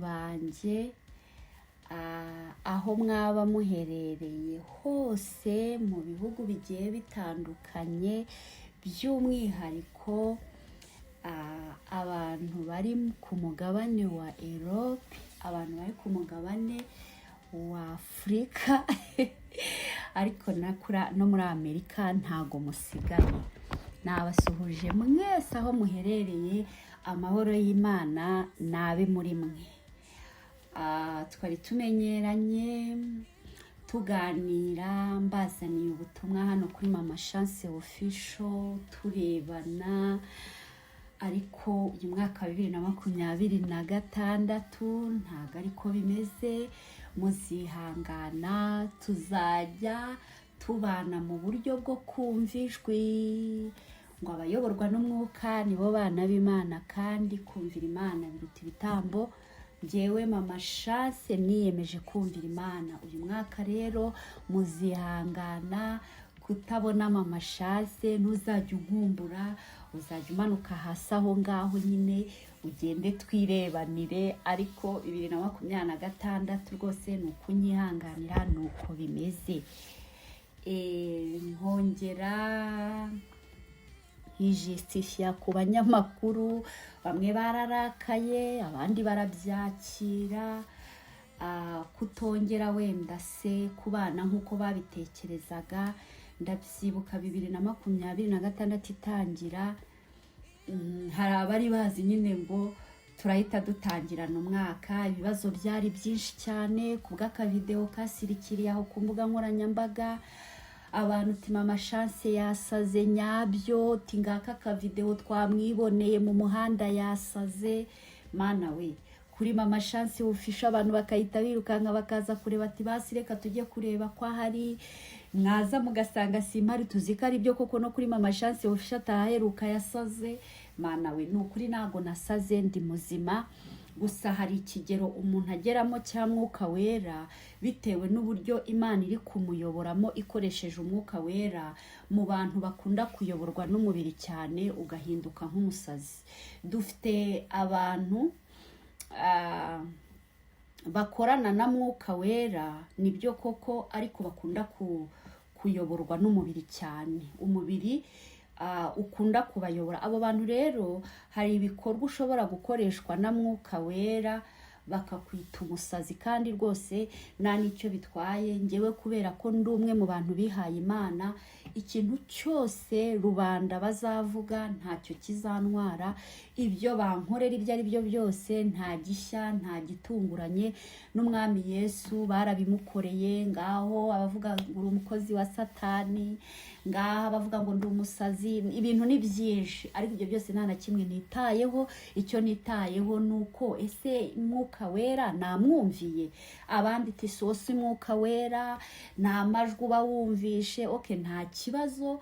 Banjye, aho mwaba muherereye hose mu bihugu bigiye bitandukanye, by'umwihariko abantu bari ku mugabane wa Erope, abantu bari ku mugabane wa Afurika, ariko no muri Amerika ntago musigaye. Nabasuhuje mwese aho muherereye, amahoro y'Imana nabe muri mwe. Twari tumenyeranye tuganira, mbazaniye ubutumwa hano kuri Mama Chance Official, turebana, ariko uyu mwaka wa 2026 ntabwo ariko bimeze. Muzihangana, tuzajya tubana mu buryo bwo kumva ijwi, ngo abayoborwa n'Umwuka nibo bana b'Imana, kandi kumvira Imana biruta ibitambo. Njyewe Mama Chance niyemeje kumvira Imana uyu mwaka. Rero muzihangana kutabona Mama Chance, ntuzajya unkumbura, uzajya umanuka hasi aho ngaho nyine ugende twirebanire. Ariko 2026 rwose ni ukunyihanganira, ni uko bimeze. Nkongera nkijistifia ku banyamakuru, bamwe bararakaye, abandi barabyakira, kutongera wenda se kubana nk'uko babitekerezaga. Ndabyibuka 2026 itangira, hari abari bazi nyine ngo turahita dutangirana umwaka. Ibibazo byari byinshi cyane ku bw'akavidewo kasirikiriye aho ku mbuga nkoranyambaga. Abantu uti: "Mama Chance yasaze nyabyo," uti: "Ngaka akavidewo twamwiboneye mu muhanda yasaze." Mana we, kuri Mama Chance Official abantu bakahita birukanka bakaza kureba, ati: "Basi reka tujye kureba ko ahari." Mwaza mugasanga simpari, tuzi ko ari byo koko, no kuri Mama Chance Official atahaheruka, yasaze. Mana we, ni ukuri ntabwo nasaze, ndi muzima. Gusa hari ikigero umuntu ageramo cya Mwuka Wera, bitewe n'uburyo Imana iri kumuyoboramo ikoresheje Umwuka Wera. Mu bantu bakunda kuyoborwa n'umubiri cyane, ugahinduka nk'umusazi. Dufite abantu bakorana na Mwuka Wera, nibyo koko, ariko bakunda kuyoborwa n'umubiri cyane, umubiri ukunda kubayobora. Abo bantu rero, hari ibikorwa ushobora gukoreshwa na Mwuka Wera bakakwita umusazi, kandi rwose nta n'icyo bitwaye. Ngewe kubera ko ndi umwe mu bantu bihaye Imana, ikintu cyose rubanda bazavuga ntacyo kizantwara. Ibyo bankorera ibyo ari byo byose nta gishya, nta gitunguranye. N'Umwami Yesu barabimukoreye. Ngaho abavuga ngo uri umukozi wa Satani, ngaho abavuga ngo ndi umusazi, ibintu ni byinshi, ariko ibyo byose nta na kimwe nitayeho. Icyo nitayeho ni uko ese Mwuka Wera namwumviye? Abandi iti: "Sosi Mwuka Wera ni amajwi uba wumvishe." Okay, nta kibazo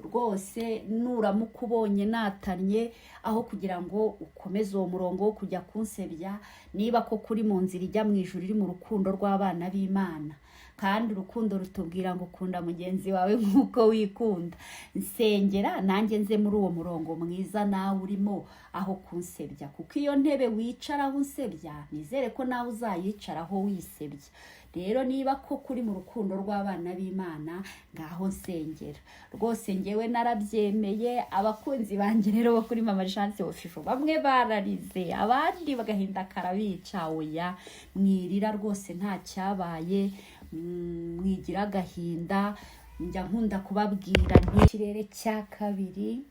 rwose. Nuramuka ubonye natannye, aho kugira ngo ukomeze uwo murongo wo kujya kunsebya, niba koko uri mu nzira ijya mu ijuru, iri mu rukundo rw'abana b'Imana, kandi urukundo rutubwira ngo ukunda mugenzi wawe nk'uko wikunda, nsengera nanjye nze muri uwo murongo mwiza nawe urimo, aho kunsebya, kuko iyo ntebe wicaraho unsebya, nizere ko nawe uzayicaraho wisebya. Rero niba koko uri mu rukundo rw'abana b'Imana, ngaho nsengera rwose. Ngewe narabyemeye. Abakunzi banjye rero bo kuri Mama Chance Official, bamwe bararize, abandi bagahinda karabica. Oya, mwirira rwose, nta cyabaye, mwigira agahinda. Njya nkunda kubabwira nti ikirere cya kabiri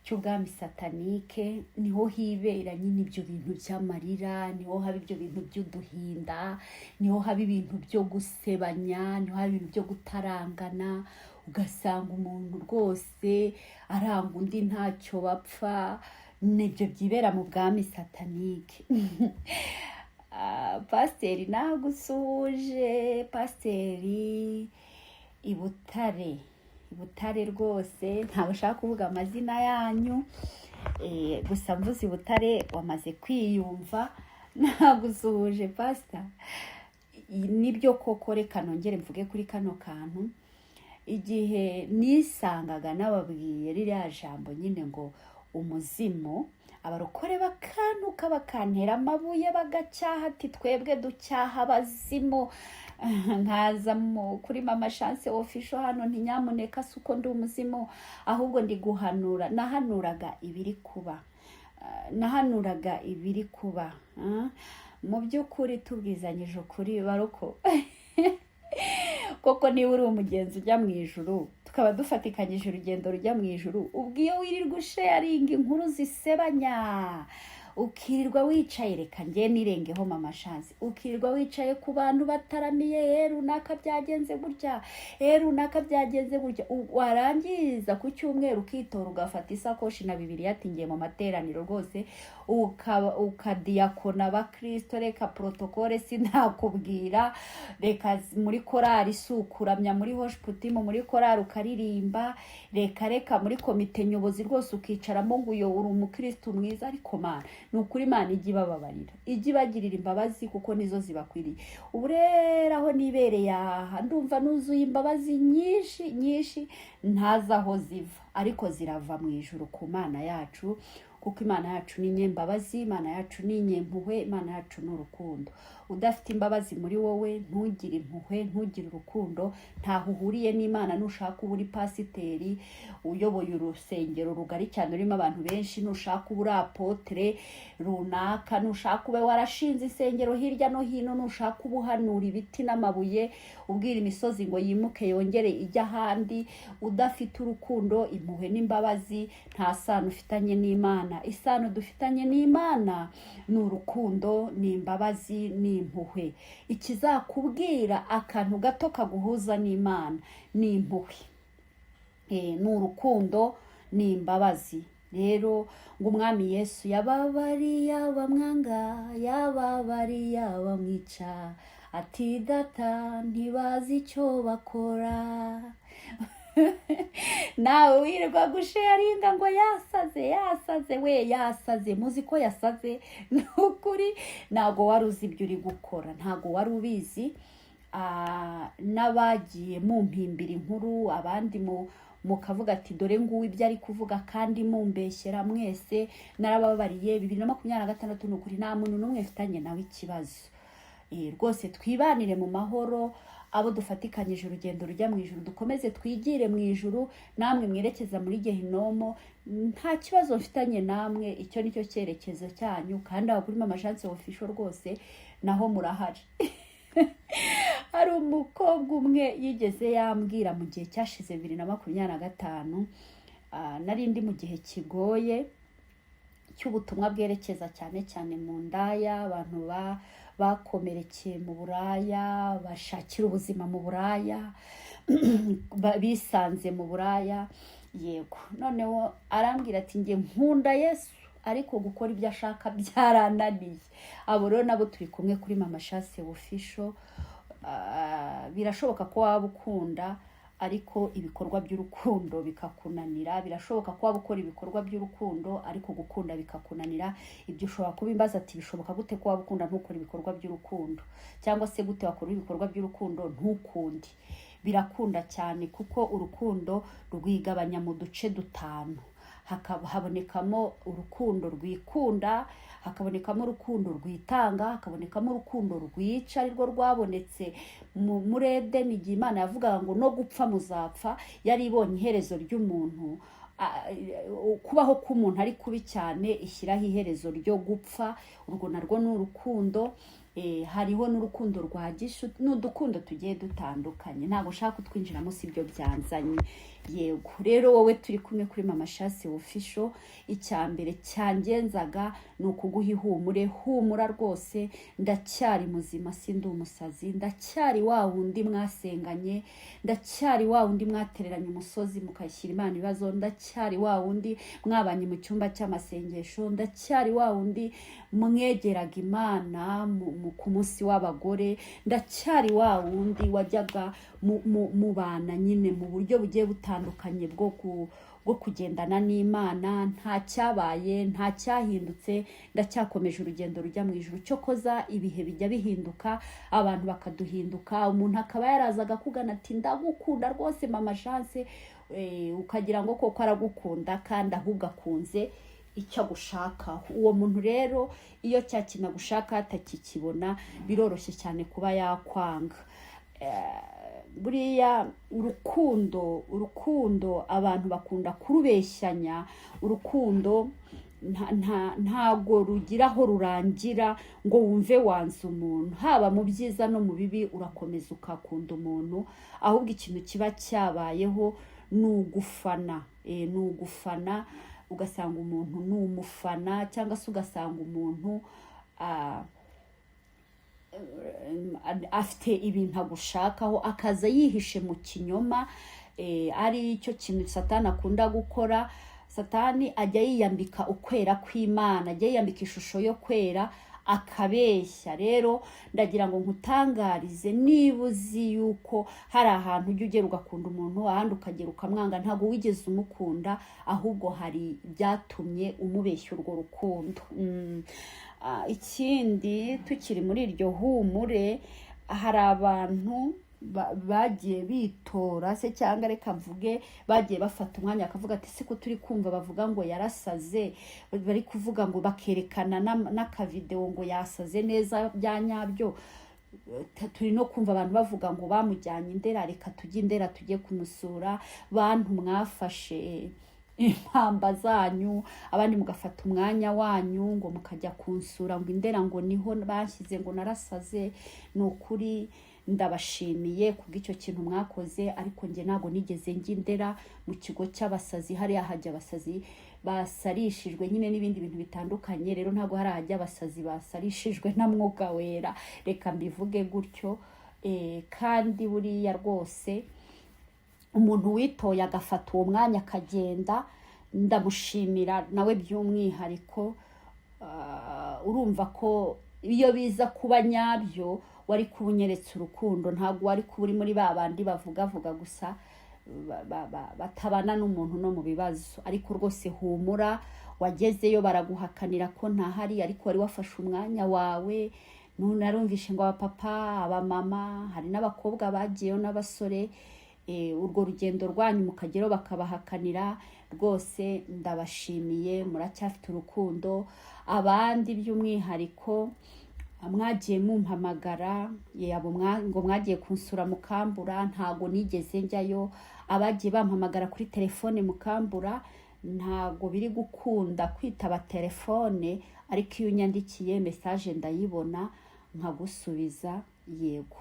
cy'ubwami satanike niho hibera nyine ibyo bintu by'amarira, niho haba ibyo bintu by'uduhinda, niho haba ibintu byo gusebanya, niho haba ibintu byo gutarangana, ugasanga umuntu rwose aranga undi ntacyo bapfa. Nibyo byibera mu bwami satanike. Pasiteri nagusuhuje, pasiteri i Butare, i Butare rwose ntabwo ushaka kuvuga amazina yanyu, gusa mvuze i Butare wamaze kwiyumva. Nagusuhuje, pasita. Nibyo koko, reka nongere mvuge kuri kano kantu. Igihe nisangaga nababwiye ririya jambo nyine ngo umuzimu, Abarokore bakantuka, bakantera amabuye, bagacyaha, ati twebwe ducyaha abazimu. Nkaza kuri Mama Chance Official hano, ntinyamuneka, si uko ndi umuzimu, ahubwo ndi guhanura. Nahanuraga ibiri kuba. Nahanuraga ibiri kuba. Mu by'ukuri, tubwizanyije ukuri, baroko koko, niba uri umugenzi ujya mu ijuru, tukaba dufatikanyije urugendo rujya mu ijuru, ubwo iyo wirirwa usharinga inkuru zisebanya, ukirirwa wicaye, reka njye nirengeho Mama Chance, ukirirwa wicaye ku bantu bataramiye, runaka byagenze gutya, runaka byagenze gutya, warangiza ku cyumweru ukitora, ugafata isakoshi na Bibiliya, ati ngiye mu materaniro rwose, ukadiyakona abakirisito, reka protocole sinakubwira, reka muri korari si ukuramya, muri worship team, muri korari ukaririmba, reka reka, muri komite nyobozi rwose ukicaramo, ngo uyo uri umukristo mwiza. Ariko Mana, ni ukuri, Imana ijya ibababarira, ijya ibagirira imbabazi, kuko nizo zibakwiriye. Ubu rero aho nibereye aha, ndumva nuzuye imbabazi nyinshi nyinshi, ntazi aho ziva, ariko zirava mu ijuru ku Mana yacu, kuko Imana yacu ni nyembabazi, Imana yacu ni inyempuhwe, Imana yacu ni urukundo. Udafite imbabazi muri wowe, ntugire impuhwe, ntugire urukundo, ntaho uhuriye n'Imana. Nushaka uba uri pasiteri uyoboye urusengero rugari cyane rurimo abantu benshi, nushaka uba uri apôtre runaka, nushaka ube warashinze insengero hirya no hino, nushaka uba uhanura ibiti n'amabuye, ubwira imisozi ngo yimuke yongere ijye ahandi, udafite urukundo, impuhwe n'imbabazi, nta sano ufitanye n'Imana. Isano dufitanye n'Imana ni urukundo, ni imbabazi, ni impuhwe. Ikizakubwira akantu gato kaguhuza n'Imana ni impuhwe, ni urukundo, ni imbabazi. Rero ngo Umwami Yesu yababariye abamwanga, yababariye abamwica, ati Data, ntibazi icyo bakora. Nawe wirirwa gusharinga ngo yasaze, yasaze we, yasaze, muzi ko yasaze. Ni ukuri, ntabwo wari uzi ibyo uri gukora, ntabwo wari ubizi. N'abagiye mumpimbira inkuru, abandi mu mukavuga ati dore nguwo ibyo ari kuvuga, kandi mumbeshyera, mwese narababariye. 2026, ni ukuri, nta muntu n'umwe mfitanye nawe ikibazo. Rwose twibanire mu mahoro, abo dufatikanyije urugendo rujya mu ijuru, dukomeze twigire mu ijuru, namwe mwerekeza muri gehinomo, nta kibazo mfitanye namwe. Icyo ni cyo cyerekezo cyanyu, kandi aho kuri Mama Chance Official rwose naho murahari. Hari umukobwa umwe yigeze yambwira mu gihe cyashize, 2025, nari ndi mu gihe kigoye cy'ubutumwa bwerekeza cyane cyane mu ndaya, abantu bakomerekeye mu buraya, bashakira ubuzima mu buraya, bisanze mu buraya. Yego, noneho arambwira ati njye nkunda Yesu, ariko gukora ibyo ashaka byarananiye. Abo rero nabo turi kumwe kuri Mama Chance Official. Birashoboka ko waba ukunda, ariko ibikorwa by'urukundo bikakunanira. Birashoboka ko waba ukora ibikorwa by'urukundo, ariko gukunda bikakunanira. Ibyo ushobora kubimbaza ati bishoboka gute ko waba ukunda ntukore ibikorwa by'urukundo, cyangwa se gute wakora ibikorwa by'urukundo ntukunde? Birakunda cyane, kuko urukundo rwigabanya mu duce dutanu. Hakaba habonekamo urukundo rwikunda, hakabonekamo urukundo rwitanga, hakabonekamo urukundo rwica, arirwo rwabonetse muri Edeni, igihe Imana yavugaga ngo no gupfa muzapfa. Yari ibonye iherezo ry'umuntu, kubaho k'umuntu ari kubi cyane, ishyiraho iherezo ryo gupfa. Urwo narwo ni urukundo. Hariho n'urukundo rwa gishuti, ni udukundo tugiye dutandukanye, ntabwo ushaka kutwinjiramo, si byo byanzanye. Yego, rero wowe turi kumwe kuri Mama Chance Official, icya mbere cyangenzaga ni ukuguha ihumure. Humura rwose, ndacyari muzima, sindi umusazi, ndacyari wa wundi mwasenganye, ndacyari wa wundi mwatereranye umusozi mukashyira Imana ibibazo, ndacyari wa wundi mwabanye mu cyumba cy'amasengesho, ndacyari wa wundi mwegeraga Imana ku munsi w'abagore, ndacyari wa wundi wajyaga mubana nyine mu buryo bugiye butandukanye bwo kugendana n'Imana. Nta cyabaye, nta cyahindutse, ndacyakomeje urugendo rujya mu ijuru. Cyokoza ibihe bijya bihinduka, abantu bakaduhinduka, umuntu akaba yarazaga akugana ati ndagukunda rwose Mama Chance, ukagira ngo koko aragukunda, kandi ahubwo akunze icyo agushakaho. Uwo muntu rero, iyo cya kintu agushaka atakikibona, biroroshye cyane kuba yakwanga. Buriya urukundo abantu bakunda kurubeshyanya. Urukundo ntago rugira aho rurangira ngo wumve wanze umuntu. Haba mu byiza no mu bibi, urakomeza ukakunda umuntu. Ahubwo ikintu kiba cyabayeho ni ugufana. Ni ugufana, ugasanga umuntu ni umufana, cyangwa se ugasanga umuntu afite ibintu agushakaho, akaza yihishe mu kinyoma, ari cyo kintu Satani akunda gukora. Satani ajya yiyambika ukwera kw'Imana, ajya yiyambika ishusho yo kwera, akabeshya. Rero ndagira ngo nkutangarize, niba uzi yuko hari ahantu ujya ugera ugakunda umuntu, ahandi ukagera ukamwanga, ntabwo wigeze umukunda, ahubwo hari ibyatumye umubeshya urwo rukundo. Ikindi, tukiri muri iryo humure, hari abantu bagiye bitora se, cyangwa reka mvuge bagiye bafata umwanya bakavuga ati: "Se ko turi kumva bavuga ngo yarasaze, bari kuvuga ngo bakerekana n'akavidewo ngo yasaze neza bya nyabyo, turi no kumva abantu bavuga ngo bamujyanye Indera, reka tujye Indera, tujye kumusura." Bantu mwafashe impamba zanyu, abandi mugafata umwanya wanyu ngo mukajya kunsura ngo Indera, ngo niho bashyize, ngo narasaze, ni ukuri ndabashimiye kubw'icyo kintu mwakoze. Ariko njye ntabwo nigeze njya Indera mu kigo cy'abasazi. Hariya hajya abasazi basarishijwe nyine n'ibindi bintu bitandukanye. Rero ntabwo hari ahajya abasazi basarishijwe na Mwuka Wera, reka mbivuge gutyo. Kandi buriya rwose umuntu witoye agafata uwo mwanya akagenda, ndamushimira nawe by'umwihariko. Urumva ko iyo biza kuba nyabyo, wari kuba unyeretse urukundo, ntabwo wari kuba uri muri ba bandi bavugavuga gusa, batabana n'umuntu no mu bibazo. Ariko rwose humura, wagezeyo baraguhakanira ko ntahari, ariko wari wafashe umwanya wawe. Narumvishe ngo abapapa, abamama, hari n'abakobwa bagiyeyo n'abasore, urwo rugendo rwanyu mukageraho bakabahakanira, rwose ndabashimiye, muracyafite urukundo. Abandi by'umwihariko mwagiye mumpamagara, abo ngo mwagiye kunsura mukambura, ntago nigeze njyayo. Abagiye bampamagara kuri telefone mukambura, ntago biri gukunda kwitaba telefone, ariko iyo unyandikiye message ndayibona nkagusubiza, yego.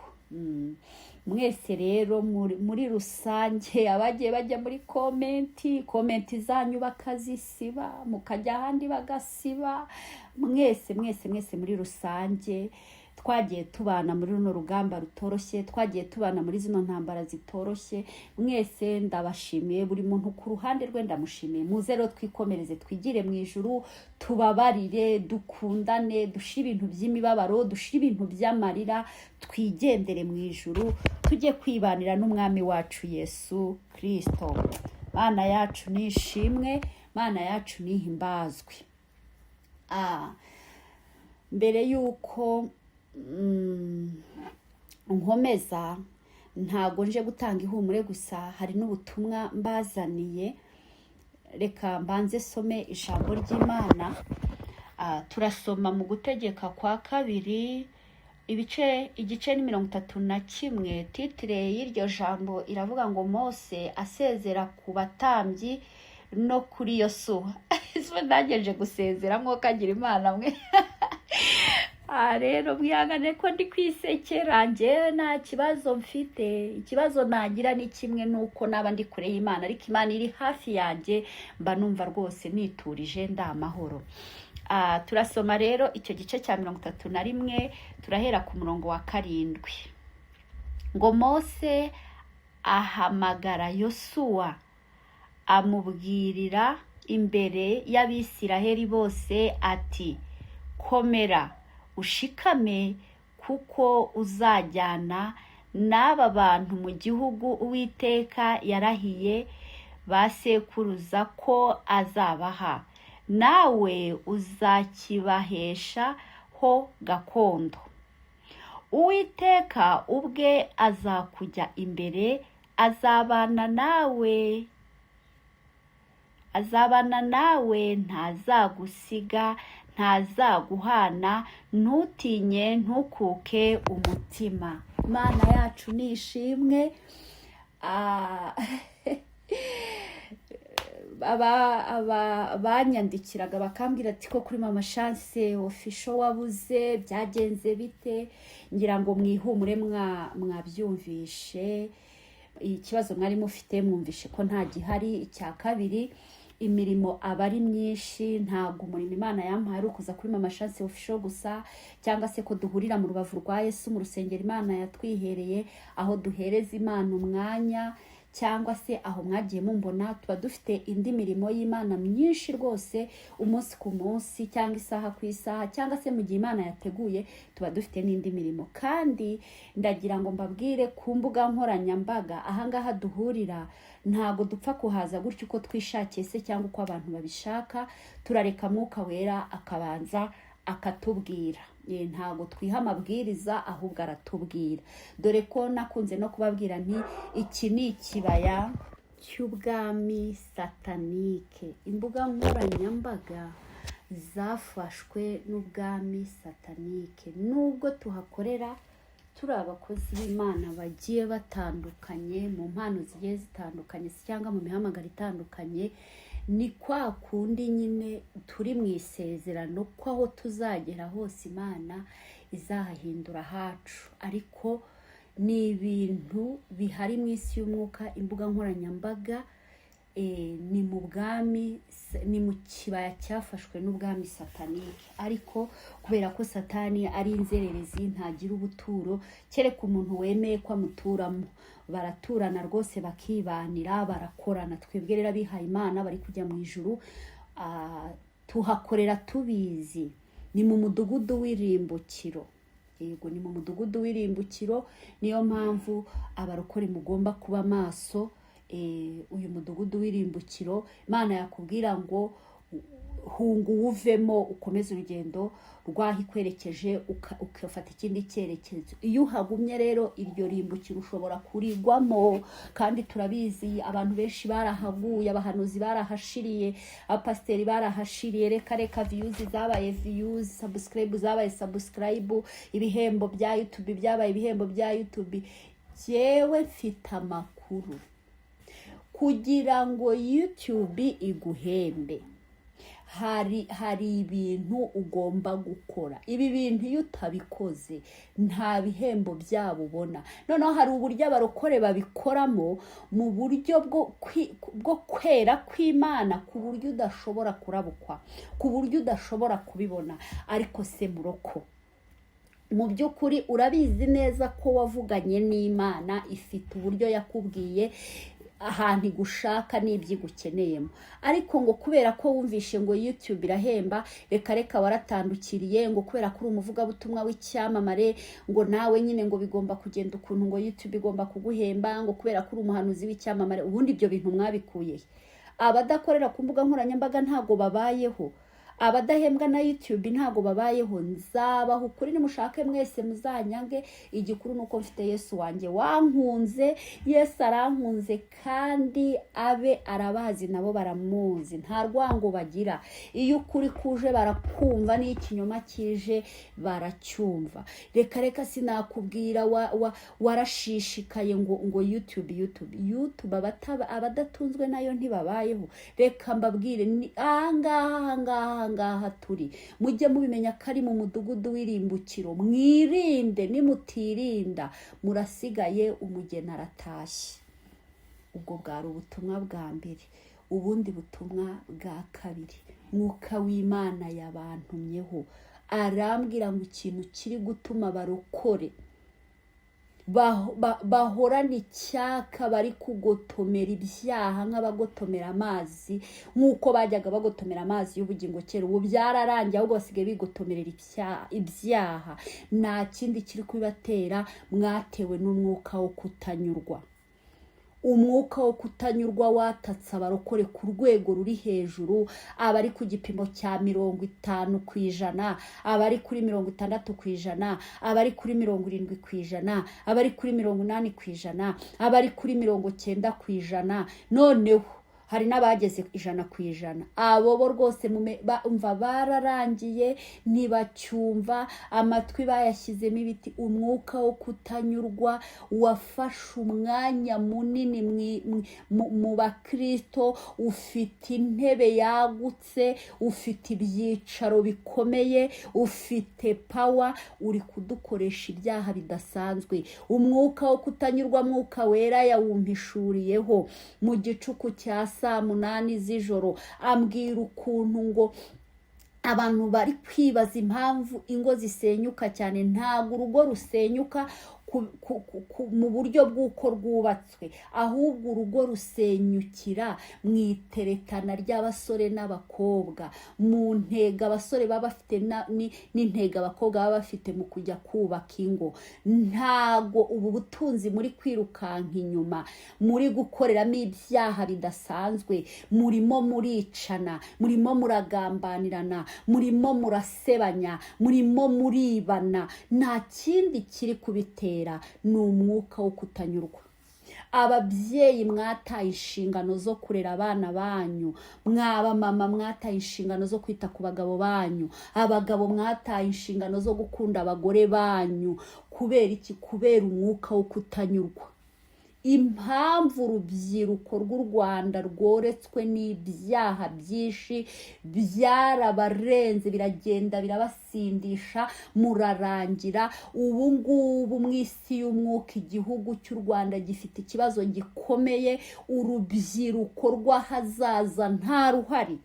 Mwese rero muri rusange, abagiye bajya muri comment, comment zanyu bakazisiba, mukajya ahandi bagasiba, mwese mwese mwese muri rusange, twagiye tubana muri runo rugamba rutoroshye, twagiye tubana muri zino ntambara zitoroshye, mwese ndabashimiye. Buri muntu ku ruhande rwe ndamushimiye. Muze rero twikomereze, twigire mu ijuru, tubabarire, dukundane, dushire ibintu by'imibabaro, dushire ibintu by'amarira, twigendere mu ijuru, tujye kwibanira n'Umwami wacu Yesu Kirisito. Mana yacu nishimwe, Mana yacu nihimbazwe. Mbere y'uko nkomeza, ntago nje gutanga ihumure gusa, hari n'ubutumwa mbazaniye. Reka mbanze some ijambo ry'Imana. Turasoma mu Gutegeka kwa Kabiri, igice ni 31. Titre y'iryo jambo iravuga ngo: "Mose asezera ku batambyi no kuri Yosuwa." Ese ntageje gusezera mwokagira Imana mwe? Rero mwihangane ko ndi kwisekera, njyewe nta kibazo mfite. Ikibazo nagira ni kimwe, nuko naba ndi kure y'Imana, ariko Imana iri hafi yanjye, mba numva rwose niturije, ndi amahoro. Turasoma rero icyo gice cya 31, turahera ku murongo wa 7, ngo: "Mose ahamagara Yosuwa, amubwirira imbere y'Abisiraheli bose ati: 'Komera ushikame, kuko uzajyana n'aba bantu mu gihugu Uwiteka yarahiye ba sekuruza ko azabaha, nawe uzakibahesha ho gakondo. Uwiteka ubwe azakujya imbere, azabana nawe, Azabana nawe, ntazagusiga, ntazaguhana. Ntutinye, ntukuke umutima. Imana yacu ni ishimwe. Aba banyandikiraga bakambwira ati: "Ko kuri Mama Chance Official wabuze, byagenze bite?" Ngira ngo mwihumure, mwabyumvishe. Ikibazo mwari mufite mwumvishe ko nta gihari. Icya kabiri, imirimo aba ari myinshi. Ntabwo umurimo Imana yampaye ari ukuza kuri Mama Chance Official gusa, cyangwa se ko duhurira mu rubavu rwa Yesu, mu rusengero Imana yatwihereye, aho duhereza Imana umwanya, cyangwa se aho mwagiye mumbona. Tuba dufite indi mirimo y'Imana myinshi rwose, umunsi ku munsi cyangwa isaha ku isaha, cyangwa se mu gihe Imana yateguye, tuba dufite n'indi mirimo. Kandi ndagira ngo mbabwire, ku mbuga nkoranyambaga ahangaha duhurira, ntabwo dupfa kuhaza gutyo uko twishakiye se cyangwa uko abantu babishaka. Turareka Mwuka Wera akabanza akatubwira. Ntabwo twiha amabwiriza, ahubwo aratubwira. Dore ko nakunze no kubabwira nti iki ni ikibaya cy'ubwami satanike. Imbuga nkoranyambaga zafashwe n'ubwami satanike. Nubwo tuhakorera turi abakozi b'Imana bagiye batandukanye, mu mpano zigiye zitandukanye se cyangwa mu mihamagaro itandukanye, ni kwa kundi nyine turi mu isezerano ko aho tuzagera hose Imana izahahindura ahacu. Ariko ni ibintu bihari mu isi y'umwuka. Imbuga nkoranyambaga ni mu bwami, ni mu kibaya cyafashwe n'ubwami satanike. Ariko kubera ko Satani ari inzererezi, ntagira ubuturo kereka umuntu wemeye ko amuturamo. Baraturana rwose, bakibanira, barakorana. Twebwe rero abihaye Imana bari kujya mu ijuru, tuhakorera tubizi. Ni mu mudugudu w'irimbukiro. Yego, ni mu mudugudu w'irimbukiro. Niyo mpamvu abarokore mugomba kuba maso. Uyu mudugudu w'irimbukiro, Imana yakubwira ngo hunga uwuvemo, ukomeze urugendo rw'aho ikwerekeje, ugafata ikindi cyerekezo. Iyo uhagumye rero, iryo rimbukiro ushobora kurigwamo. Kandi turabizi, abantu benshi barahaguye, abahanuzi barahashiriye, abapasiteri barahashiriye. Reka reka, views zabaye views, subscribe zabaye subscribe, ibihembo bya YouTube byabaye ibihembo bya YouTube. Jyewe mfite amakuru: kugira ngo YouTube iguhembe, hari ibintu ugomba gukora. Ibi bintu iyo utabikoze, nta bihembo byabo ubona. Noneho hari uburyo abarokore babikoramo mu buryo bwo kwera kw'Imana, ku buryo udashobora kurabukwa, ku buryo udashobora kubibona. Ariko se muroko, mu by'ukuri urabizi neza ko wavuganye n'Imana, ifite uburyo yakubwiye ahantu igushaka n'ibyo igukeneyemo, ariko ngo kubera ko wumvishe ngo YouTube irahemba, reka reka, waratandukiriye, ngo kubera ko uri umuvugabutumwa w'icyamamare, ngo nawe nyine ngo bigomba kugenda ukuntu, ngo YouTube igomba kuguhemba, ngo kubera ko uri umuhanuzi w'icyamamare? Ubundi ibyo bintu mwabikuye he? Abadakorera ku mbuga nkoranyambaga ntabwo babayeho, abadahembwa na YouTube ntabwo babayeho. Nzabaha ukuri, nimushake mwese muzanyange, igikuru ni uko mfite Yesu wanjye wankunze. Yesu arankunze, kandi abe arabazi, nabo baramuzi, nta rwango bagira. Iyo ukuri kuje barakumva, n'iyo ikinyoma kije baracyumva. Reka reka, sinakubwira, warashishikaye ngo YouTube, YouTube, YouTube, abadatunzwe nayo ntibabayeho. Reka mbabwire, ni ahangaha, ahangaha, ahangaha turi, mujye mubimenya ko ari mu mudugudu w'irimbukiro. Mwirinde, nimutirinda murasigaye, umugeni aratashye. Ubwo bwari ubutumwa bwa mbere. Ubundi butumwa bwa kabiri, Mwuka w'Imana yabantumyeho, arambwira ngo ikintu kiri gutuma abarokore bahorana icyaka, bari kugotomera ibyaha nk'abagotomera amazi, nk'uko bajyaga bagotomera amazi y'ubugingo kera, ubu byararangiye, ahubwo basigaye bigotomerera ibyaha, nta kindi kiri kubibatera. Mwatewe n'umwuka wo kutanyurwa. Umwuka wo kutanyurwa watatse abarokore ku rwego ruri hejuru. Abari ku gipimo cya 50%, abari kuri 60%, abari kuri 70%, abari kuri 80%, abari kuri 90%. Noneho Hari n'abageze 100%. Abo bo rwose umva bararangiye, ntibacyumva, amatwi bayashyizemo ibiti. Umwuka wo kutanyurwa wafashe umwanya munini mu bakristo, ufite intebe yagutse, ufite ibyicaro bikomeye, ufite power, uri kudukoresha ibyaha bidasanzwe. Umwuka wo kutanyurwa, Mwuka Wera yawumpishuriyeho mu gicuku cya saa 8 z'ijoro, ambwira ukuntu ngo abantu bari kwibaza impamvu ingo zisenyuka cyane. Ntabwo urugo rusenyuka mu buryo bw'uko rwubatswe, ahubwo urugo rusenyukira mu iteretana ry'abasore n'abakobwa, mu ntego abasore baba bafite n'intego abakobwa baba bafite mu kujya kubaka ingo. Ntago ubu butunzi muri kwirukanka inyuma, muri gukoreramo ibyaha bidasanzwe, murimo muricana, murimo muragambanirana, murimo murasebanya, murimo muribana, nta kindi kiri kubitera, ni umwuka wo kutanyurwa. Ababyeyi mwataye inshingano zo kurera abana banyu, mwaba mama mwataye inshingano zo kwita ku bagabo banyu, abagabo mwataye inshingano zo gukunda abagore banyu. Kubera iki? Kubera umwuka wo kutanyurwa. Impamvu urubyiruko rw'u Rwanda rworetswe n'ibyaha byinshi, byarabarenze, biragenda birabasindisha, murarangira. Ubu ngubu mu isi y'umwuka, igihugu cy'u Rwanda gifite ikibazo gikomeye. Urubyiruko rw'ahazaza nta ruhari.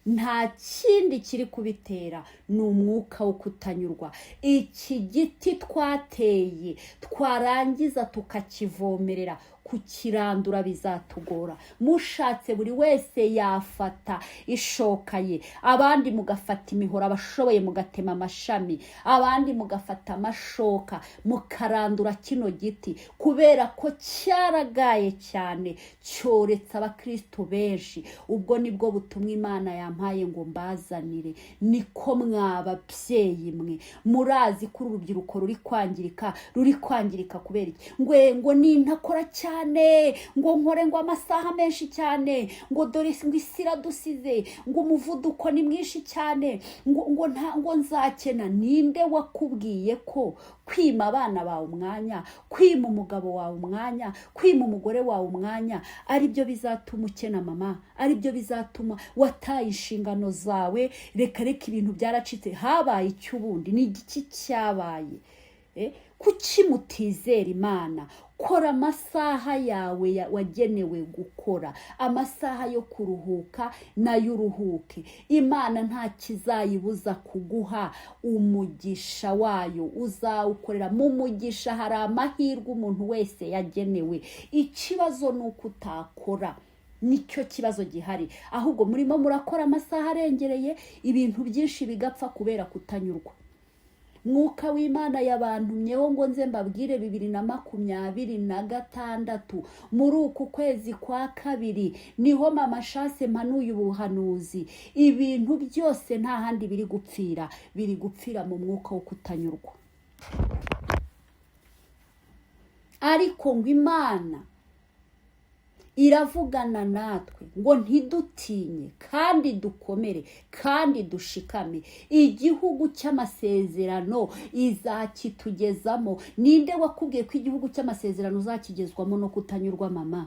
Nta kindi kiri kubitera, ni umwuka wo kutanyurwa. Iki giti twateye, twarangiza tukakivomerera, kukirandura bizatugora. Mushatse buri wese yafata ishoka ye, abandi mugafata imihoro, abashoboye mugatema amashami, abandi mugafata amashoka, mukarandura kino giti, kubera ko cyaragaye cyane, cyoretse abakristo benshi. Ubwo nibwo butumwa Imana yampaye ngo mbazanire. Niko mwababyeyi mwe, murazi ko urubyiruko ruri kwangirika. Ruri kwangirika kubera iki? Ngo nintakora cyane, ngo nkore ngo amasaha menshi cyane, ngo dore ngo isi iradusize, ngo umuvuduko ni mwinshi cyane, ngo nta ngo nzakena. Ninde wakubwiye ko kwima abana bawe umwanya, kwima umugabo wawe umwanya, kwima umugore wawe umwanya ari byo bizatuma ukena mama, ari byo bizatuma wataye inshingano zawe? Reka reka, ibintu byaracitse. Habaye icy'ubundi ni igiki cyabaye? Kuki mutizera Imana? Kora amasaha yawe wagenewe gukora, amasaha yo kuruhuka nayo uruhuke. Imana nta kizayibuza kuguha umugisha wayo uzawukorera. Mu mugisha hari amahirwe umuntu wese yagenewe. Ikibazo ni uko utakora, nicyo kibazo gihari. Ahubwo murimo murakora amasaha arengereye, ibintu byinshi bigapfa kubera kutanyurwa. Mwuka w'Imana yabantumyeho ngo nze mbabwire, 2026, muri uku kwezi kwa kabiri, niho Mama Chance mpanuye ubuhanuzi. Ibintu byose nta handi biri gupfira, biri gupfira mu mwuka wo kutanyurwa. Ariko ngo Imana iravugana natwe ngo ntidutinye, kandi dukomere, kandi dushikame. Igihugu cy'amasezerano izakitugezamo. Ninde wakubwiye ko igihugu cy'amasezerano uzakigezwamo no kutanyurwa, mama?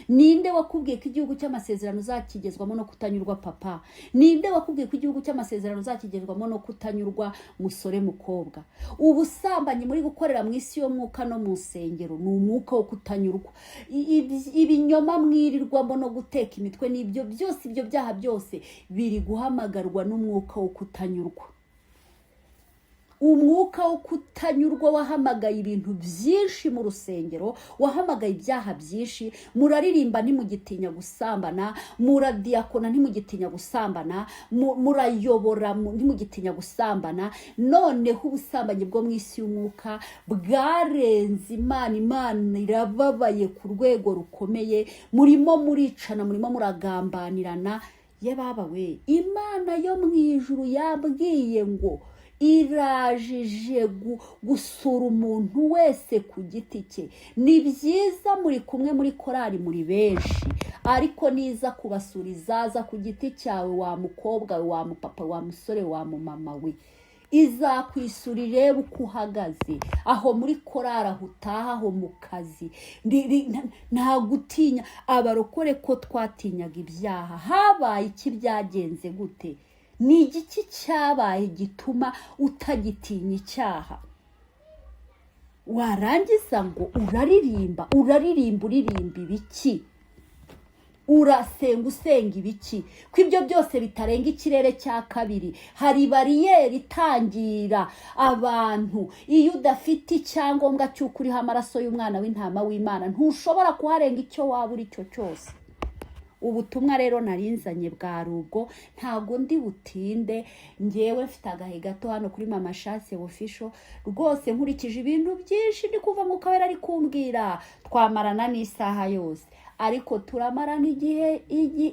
Ninde wakubwiye ko igihugu cy'amasezerano uzakigezwamo no kutanyurwa, papa? Ninde wakubwiye ko igihugu cy'amasezerano uzakigezwamo no kutanyurwa, musore, mukobwa? Ubusambanyi muri gukorera mu isi y'umwuka no mu nsengero ni umwuka wo kutanyurwa. Ibinyoma mwirirwamo no guteka imitwe n'ibyo byose, ibyo byaha byose biri guhamagarwa n'umwuka wo kutanyurwa. Umwuka wo kutanyurwa wahamagaye ibintu byinshi mu rusengero, wahamagaye ibyaha byinshi. Muraririmba ntimugitinya gusambana, muradiyakona ntimugitinya gusambana, murayobora ntimugitinya gusambana. Noneho ubusambanyi bwo mu isi y'umwuka bwarenze Imana. Imana irababaye ku rwego rukomeye. Murimo muricana, murimo muragambanirana. Ye baba we, Imana yo mu ijuru yambwiye ngo irajije gusura umuntu wese ku giti cye. Ni byiza muri kumwe muri korari, muri benshi, Ariko niza kubasura, izaza ku giti cyawe, wa mukobwa we, wa mupapa, wa musore, wa mumama we. Izakwisura irebe uko uhagaze aho muri korari, aho utaha, aho mu kazi. Nta gutinya. Abarokore ko twatinyaga ibyaha, habaye iki? Byagenze gute? Ni igiki cyabaye gituma utagitinya icyaha? Warangiza ngo uraririmba, uraririmba, uririmba ibiki? Urasenga, usenga ibiki, ko ibyo byose bitarenga ikirere cya kabiri? Hari bariyeri itangira abantu. Iyo udafite icyangombwa cy'uko uriho amaraso y'umwana w'intama w'Imana, ntushobora kuharenga, icyo waba uri cyo cyose. Ubutumwa rero narinzanye bwari ubwo, ntabwo ndi butinde. Ngewe mfite agahe gato hano kuri Mama Shatse Official. Rwose nkurikije ibintu byinshi ndi kuva mu kabera ari kumbwira, twamarana n'isaha yose, ariko turamarana igihe.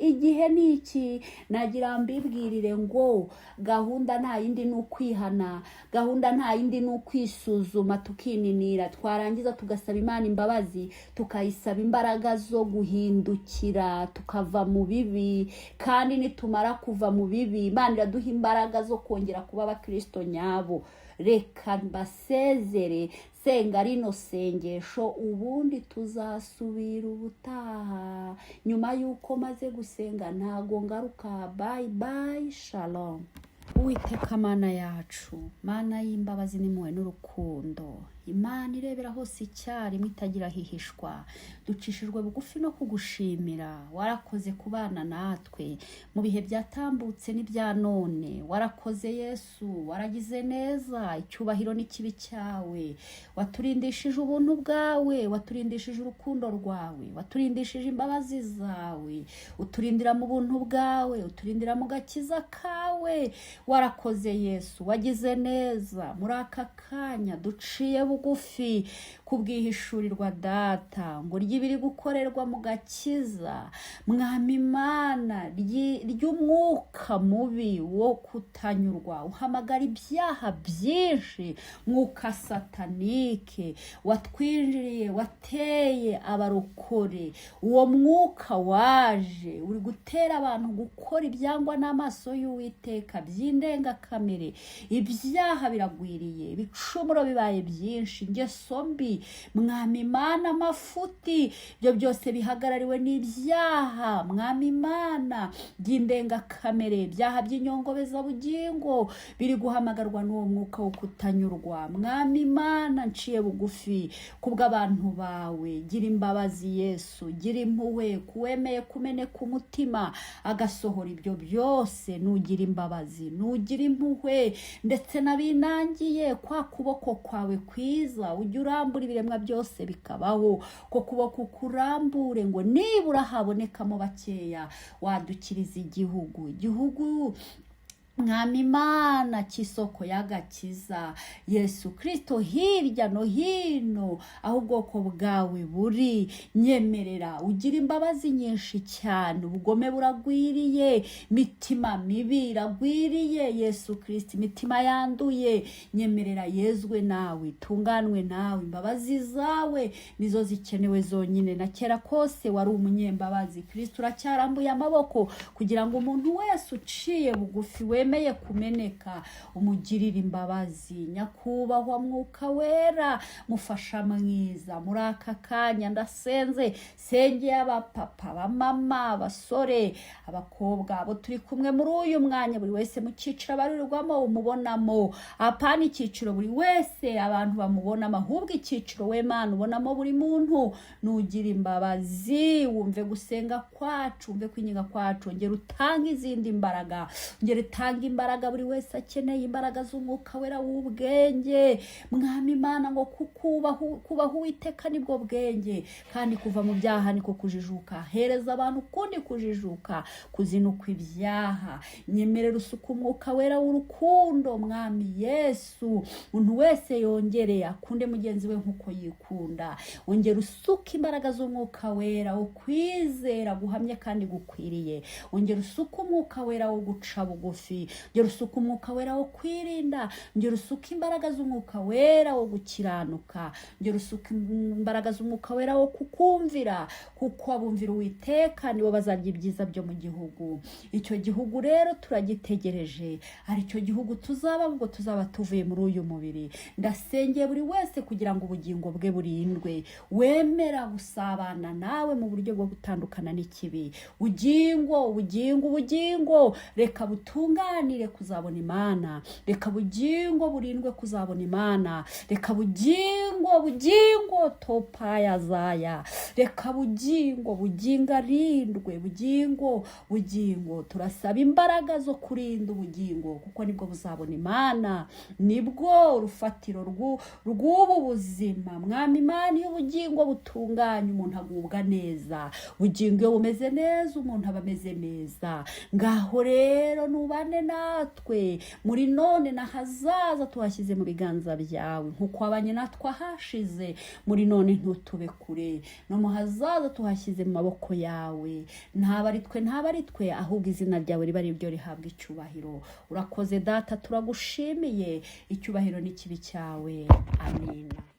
Igihe ni iki. Nagira mbibwirire ngo gahunda nta yindi, ni ukwihana. Gahunda nta yindi, ni ukwisuzuma, tukininira, twarangiza tugasaba Imana imbabazi, tukayisaba imbaraga zo guhindukira, tukava mu bibi. Kandi nitumara kuva mu bibi, Imana iraduha imbaraga zo kongera kuba abakirisito nyabo. Reka mbasezere senga rino sengesho, ubundi tuzasubira ubutaha. Nyuma y'uko maze gusenga, ntago ngaruka. Bye bye, shalom. Uwiteka Mana yacu, Mana y'imbabazi n'impuhwe n'urukundo, Imana irebera hose icyarimwe, itagira hihishwa, ducishijwe bugufi no kugushimira. Warakoze kubana natwe mu bihe byatambutse n'ibya none. Warakoze Yesu, waragize neza. Icyubahiro n'ikibi cyawe. Waturindishije ubuntu bwawe, waturindishije urukundo rwawe, waturindishije imbabazi zawe, uturindira mu buntu bwawe, uturindira mu gakiza kawe. Warakoze Yesu, wagize neza. Muri aka kanya duciye bugufi kubwihishurirwa, Data, ngo ry'ibiri gukorerwa mu gakiza, Mwami Imana, ry'umwuka mubi wo kutanyurwa uhamagara ibyaha byinshi, mwuka satanike watwinjiriye, wateye abarokore. Uwo mwuka waje uri gutera abantu gukora ibyangwa n'amaso y'Uwiteka by'indengakamere. Ibyaha biragwiriye, ibicumuro bibaye byinshi, ingeso mbi, Mwami Imana, amafuti, ibyo byose bihagarariwe n'ibyaha, Mwami Imana, by'indengakamere, ibyaha by'inyongobezabugingo biri guhamagarwa n'uwo mwuka wo kutanyurwa. Mwami Imana, nciye bugufi kubw'abantu bawe. Gira imbabazi Yesu, gira impuhwe kuwemeye kumeneka umutima agasohora ibyo byose. Nugira imbabazi, nugira impuhwe, ndetse n'abinangiye kwa kuboko kwawe kwiza ujya urambura ibiremwa byose bikabaho, ko kuboko kurambure ngo nibura habonekamo bakeya wadukiriza igihugu, igihugu, Mwami Imana, cy'isoko y'agakiza Yesu Kirisito, hirya no hino aho ubwoko bwawe buri. Nyemerera ugira imbabazi nyinshi cyane. Ubugome buragwiriye, imitima mibi iragwiriye. Yesu Kirisito, imitima yanduye, nyemerera yezwe nawe, itunganwe nawe. Imbabazi zawe nizo zikenewe zonyine. Na kera kose wari umunyembabazi Kirisito, uracyarambuye amaboko kugira ngo umuntu wese uciye bugufi, wemeye kumeneka, umugirire imbabazi. Nyakubahwa Mwuka Wera, mufasha mwiza, muri aka kanya ndasenze, sengeye abapapa, abamama, abasore, abakobwa, abo turi kumwe muri uyu mwanya, buri wese mu cyiciro abarirwamo umubonamo. Apana icyiciro buri wese abantu bamubonamo, ahubwo icyiciro we Mana ubonamo buri muntu. Nugira imbabazi, wumve gusenga kwacu, wumve kwinginga kwacu. Ongera utange izindi mbaraga, ongera utange imbaraga. Buri wese akeneye imbaraga z'Umwuka Wera w'ubwenge, Mwami Imana, ngo kubaha Uwiteka nibwo bwenge, kandi kuva mu byaha niko kujijuka. Hereza abantu ukundi kujijuka, kuzinukwa ibyaha. Nyemerera usuka Umwuka Wera w'urukundo, Mwami Yesu, umuntu wese yongereye akunde mugenzi we nk'uko yikunda. Ongera usuke imbaraga z'Umwuka Wera wo kwizera guhamye kandi gukwiriye. Ongera usuke Umwuka Wera wo guca bugufi. w'ukuri, ngera usuka Umwuka Wera wo kwirinda, ngera usuka imbaraga z'Umwuka Wera wo gukiranuka, ngera usuka imbaraga z'Umwuka Wera wo kukumvira, kuko abumvira Uwiteka nibo bazarya ibyiza byo mu gihugu. Icyo gihugu rero turagitegereje, aricyo gihugu tuzaba ubwo tuzaba tuvuye muri uyu mubiri. Ndasengeye buri wese kugira ngo ubugingo bwe burindwe, wemera gusabana nawe mu buryo bwo gutandukana n'ikibi. Bugingo, ubugingo, ubugingo, reka butunganire kuzabona Imana. Reka bugingo burindwe kuzabona Imana. Reka bugingo, bugingo, topaya zaya, reka bugingo, bugingo arindwe. Bugingo, bugingo, turasaba imbaraga zo kurinda ubugingo, kuko nibwo buzabona Imana, nibwo urufatiro rw'ubu buzima. Mwami Imana, iyo ubugingo butunganye umuntu agubwa neza. Bugingo iyo bumeze neza, umuntu aba ameze neza. Ngaho rero nubane natwe muri none n'ahazaza, tuhashyize mu biganza byawe. Nk'uko wabanye natwe ahashize, muri none ntutube kure, no mu hazaza tuhashyize mu maboko yawe. Ntaba ari twe, ntaba ari twe, ahubwo izina ryawe riba ari ryo rihabwa icyubahiro. Urakoze Data, turagushimiye. Icyubahiro n'ikibi cyawe. Amina.